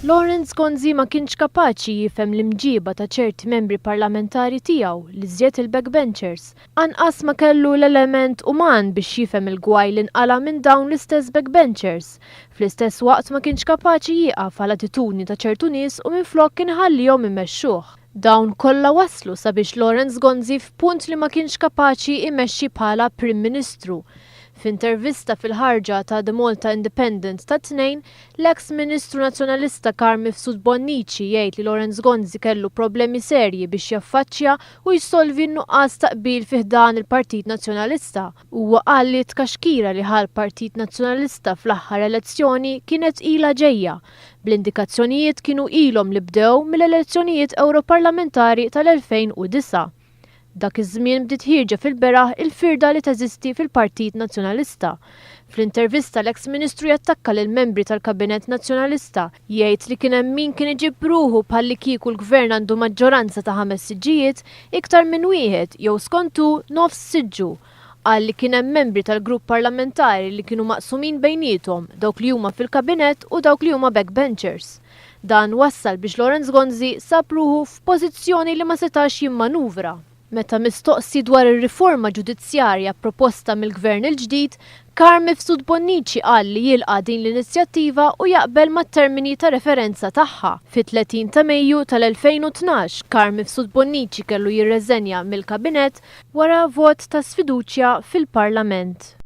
Lawrence Gonzi ma kienx kapaċi jifhem l-imġiba ta' ċerti membri parlamentari tiegħu, l-iżjed il-backbenchers. Anqas ma kellu l-element uman biex jifhem il-gwaj li nqala' minn dawn l-istess backbenchers. Fl-istess waqt ma kienx kapaċi jieqaf għal attitudni ta' ċertu nies u minflok kien iħallihom imexxuh. Dawn kollha wasslu sabiex Lawrence Gonzi f'punt li ma kienx kapaċi imexxi bħala Prim Ministru. F'intervista fil-ħarġa ta' The Malta Independent tat-Tnejn, L-eks Ministru Nazzjonalista Carm Mifsud Bonnici jgħid li Lawrence Gonzi kellu problemi serji biex jaffaċċja u jsolvi n-nuqqas ta' qbil fi ħdan il-Partit Nazzjonalista. Huwa qal li t-tkaxkira li ħa l-Partit Nazzjonalista fl-aħħar elezzjoni kienet ilha ġejja, bl-indikazzjonijiet kienu ilhom li bdew mill-elezzjonijiet Ewroparlamentari tal-2009. Dak iż-żmien bdiet ħierġa fil-beraħ il-firda li teżisti fil-Partit Nazzjonalista. Fl-intervista l-eks Ministru jattakka lill-membri tal-Kabinett Nazzjonalista, jgħid li kien hemm min kien iġib ruħu bħallikieku l-Gvern għandu maġġoranza ta' ħames siġġijiet iktar minn wieħed jew skont hu nofs siġġu. Qal li kien hemm membri tal-grupp parlamentari li kienu maqsumin bejniethom, dawk li huma fil-Kabinett u dawk li huma backbenchers. Dan wassal biex Lawrence Gonzi sab ruħu f'pożizzjoni li ma setax jimmanuvra. Meta mistoqsi dwar ir-riforma ġudizzjarja proposta mill-Gvern il-ġdid, Carm Mifsud Bonnici qal li jilqa' din l-inizjattiva u jaqbel mat-termini ta' referenza tagħha. Fit-30 ta' Mejju tal-2012, Carm Mifsud Bonnici kellu jirreżenja mill-Kabinett wara vot ta' sfiduċja fil-Parlament.